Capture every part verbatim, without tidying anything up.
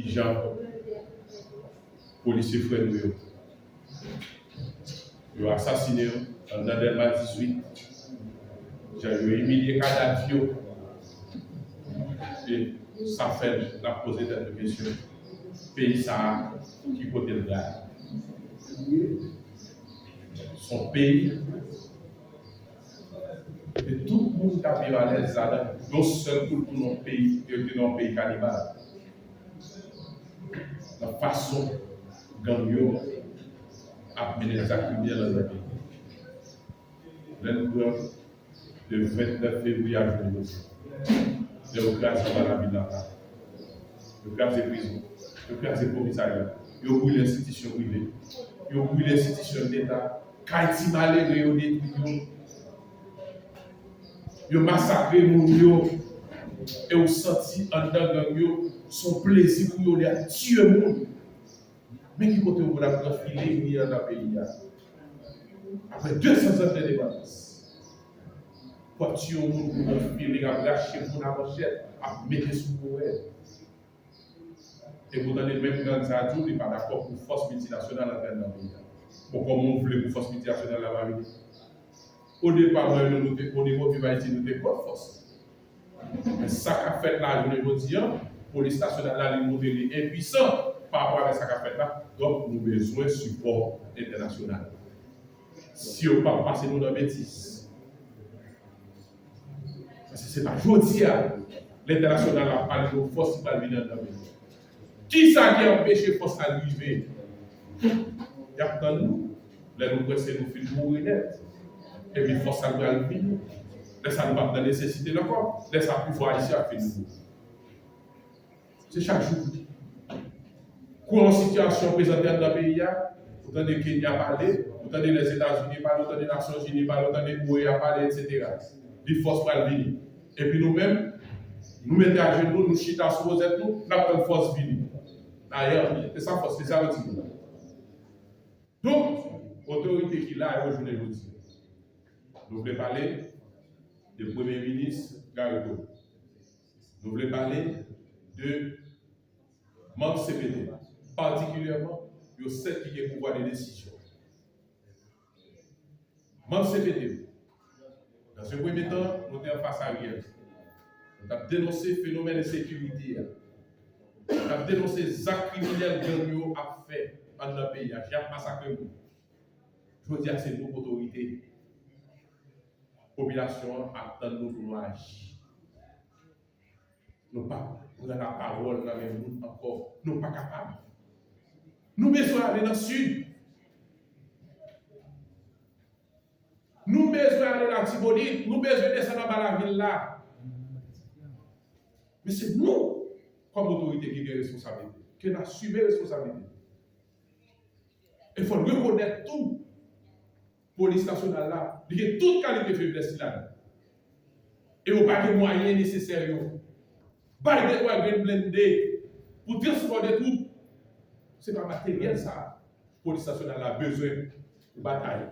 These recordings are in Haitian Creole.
Jan polisye frè nou yo, yo asasinen yo anndan Dèlma dizuit, jan yo imilye kadav yo. E sa fè n ap poze tèt nou kesyon, peyi sa a, ki kote l pral? Se yon peyi ke tout moun ta viv alèz ladan, yon sèl kou l tounen yon peyi, yo te nan yon peyi kanibal. Nan fason gang yo ap mennen zak kriminèl anndan peyi. Lè n pran de vennèf fevriye a jounen jodi a, lè yo kraze anba lavil Lapal, yo kraze prizon, yo kraze komisarya, yo brile enstitisyon prive, yo brile enstitisyon Leta, kay ti malere yo detwi yo, yo masakre moun yo, e ou santi anndan gang yo, se yon plezi pou yo lè y ap tiye moun. Men ki kote w konn ap pran filing li anndan peyi a? Apre de san zan d endepandans, w ap tiye yon moun pou pran filing, ap rache moun a manchèt, ap mete sou kouwè. E pou tande menm gang sa a di w li pa dakò pou fòs miltinasyonal antre anndan peyi a. Bon, kòman w vle pou fòs miltinasyonal la pa vini? Odepa, mwen menm nou te, o nivo Viv Ayiti, nou te kont fòs. Men sa k ap fèt la jounen jodi a, polis nasyonal la, li montre li enpwisan pa rapò avèk sa k ap fèt la. Donk, nou bezwen sipò entènasyonal. Si yo p ap pase nou nan betiz. Paske se pa jodi a, entènasyonal la ap pale de yon fòs ki pral vini anndan peyi a. Kisa ki anpeche fòs sa rive? Y ap tann nou. Lè nou kwè se nou fin mouri nèt, epi fòs sa pral vini. Lè sa nou p ap nan nesesite l ankò. Lè sa pifò Ayisyen ap fin mouri. Se chak jou. Kou yon sitiyasyon prezante anndan peyi a, ou tande Kenya pale, ou tande Lèzetazini pale, ou tande Nasyonzini pale, ou tande O E A pale, etsetera. Li fòs pral vini. Epi nou menm, nou mete ajenou, nou chita sou wozèt nou, n ap tann fòs vini. Ayen, se sa fòs, se sa yo di nou. Donk, otorite ki la yo jounen jodi a, nou vle pale de Premye Minis Garry Conille. Nou vle pale de manm C P T, patikilyèman yo sèt ki gen pouvwa de desizyon. Manm C P T, dans un premier temps, nou te anfas Ariel. Nou t ap denonse fenomèn ensekirite a. Nou t ap denonse zak kriminèl gang yo ap fè anndan peyi a, jan y ap masakre moun. Jodi a, se nou k otorite. Popilasyon an ap tann nou pou nou aji. Nou p ap pran lapawòl nan men moun ankò. Nou pa kapab. Nou bezwen ale nan sid. Nou bezwen ale Latibonit. Nou bezwen desann anba lavil la. Men se nou, kòm otorite, ki gen responsablite. Ke n asime responsablite. E fò n rekonèt tou, polis nasyonal la, li gen tout kalite feblès li ladan. E yo pa gen mwayen nesesè yo. Bay de twa grenn blende pou transpòte twoup. Se pa materyèl sa polis nasyonal la bezwen pou batay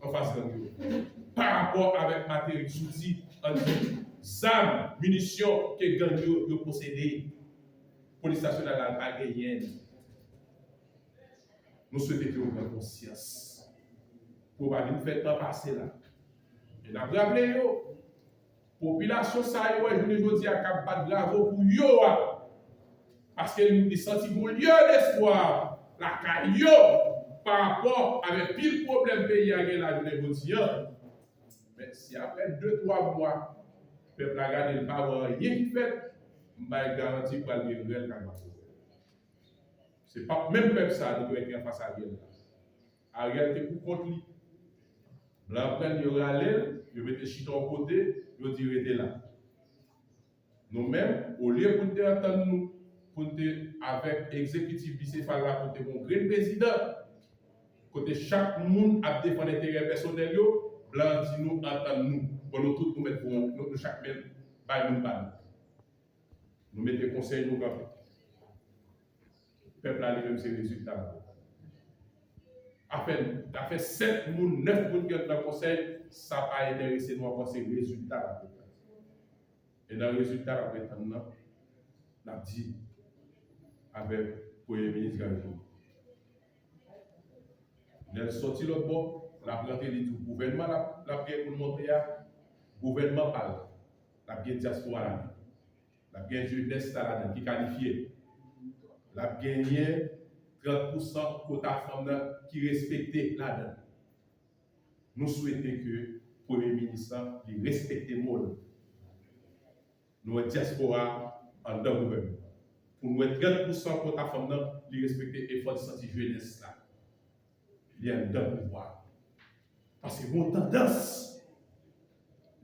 anfas gang yo. Pa rapò avèk materi, zouti, ann di, zam, minisyon ke gang yo, yo posede, polis nasyonal la pa genyen. Nou swete ke yo pran konsyans. Pou yo pa vin fè tan pase la. E n ap raple yo, popilasyon sa yo wè jounen jodi a k ap bat bravo pou yo a. Paske li, li santi gon lye despwa lakay yo pa rapò avèk pil pwoblèm peyi a gen la jounen jodi a. Men si apre de twa mwa, pèp la gade l pa wè anyen ki fèt, m bay garanti pral gen rèl k ap mache. Se p ap menm pèp sa a nou te wè ki anfas Ariel la. Ariel te pou kont li. Blan pran l, yo rale l, yo mete chita yon kote, yo di rete la. Nou menm, olye pou n te antann nou, pou n te avèk egzekitif bisefal la, pou n te gon grenn prezidan, kote chak moun ap defann enterè pèsonèl yo, blan an di nou antann nou. Bon, nou tout nou mèt voye, nou, nou chak mèt bay moun pa nou. Nou mete konsèy nou kanpe. Pèp la li menm se rezilta l. Afè, afè sèt moun, nèf moun ki antre nan konsèy, sa pa enterese nou ankò, se rezilta l ap retann. E nan rezilta l ap retann nan, n ap di, avèk Premye Minis Garry Conille. Lè l sòti lòt bò, l ap rantre, li di w gouvènman l ap, l ap gen pou l monte a, gouvènman pa l, l ap gen dyaspora ladan l, l ap gen jenès la ladan l ki kalifye, l ap genyen trant pousan kota fanm nan ki respekte ladan l. Nou swete ke Premye Minis lan, li respekte mo l. Nou wè dyaspora anndan gouvènman. Pou n wè trant pousan kota fanm nan, li respekte e fò n santi jenès la, li anndan pouvwa a. Paske gen yon tandans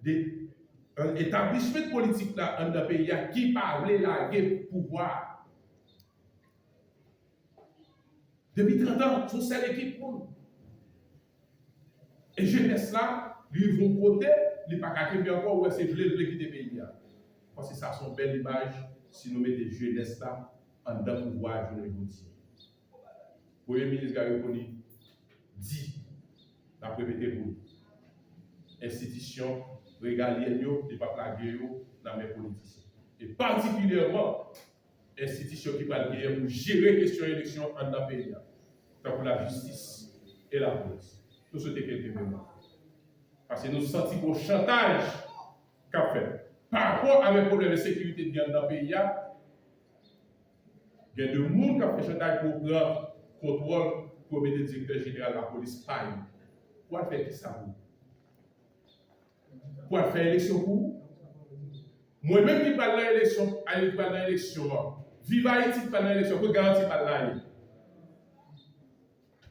de, e, etablishment politik la anndan peyi a ki pa vle lage pouvwa a. Depi trant an, se yon sèl ekip moun. E jenès la, li rive yon kote, li pa ka kenbe ankò, ou wè se vle l vle kite peyi a. Paske sa se yon bèl imaj si nou mete jenès la anndan pouvwa a jounen jodi a. Premye Minis Garry Conille di, n ap repete pou li, enstitisyon regalyèn yo, li p ap lage yo nan men politisyen. E patikilyèman, enstitisyon ki pral genyen pou jere kesyon eleksyon anndan peyi a, tankou lajistis e lapolis. Nou swete ke l kenbe menm. Paske nou santi gen yon chantaj k ap fèt. Pa rapò avèk pwoblèm ensekirite ki gen anndan peyi a, gen de moun k ap fè chantaj pou yo pran kontwòl, pou yo mete direktè jeneral lapolis pa yo. Pou al fè kisa pou ou? Pou al fè eleksyon pou ou? Mwen menm ki pral nan eleksyon, Ayiti pral nan eleksyon an, Viv Ayiti ki pral nan eleksyon, kot garanti pa l la ye?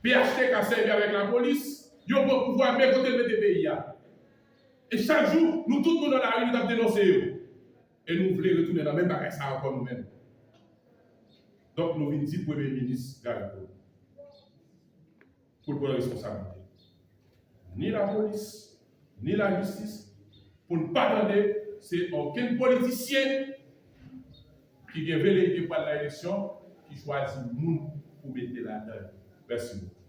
P H T K sèvi avèk lapolis, yo pran pouvwa, men kote l mete peyi a. E chak jou, nou tout nou nan lari, nou t ap denonse yo. E nou vle retounen nan menm bagay sa a ankò nou menm. Donk, nou vin di Premye Minis Garry Conille pou l pran responsablite. Ni lapolis, ni lajistis, pou n pa tande se okenn politisyen ki gen veleyite pou al nan eleksyon ki chwazi moun pou mete ladan yo. Mèsi bokou.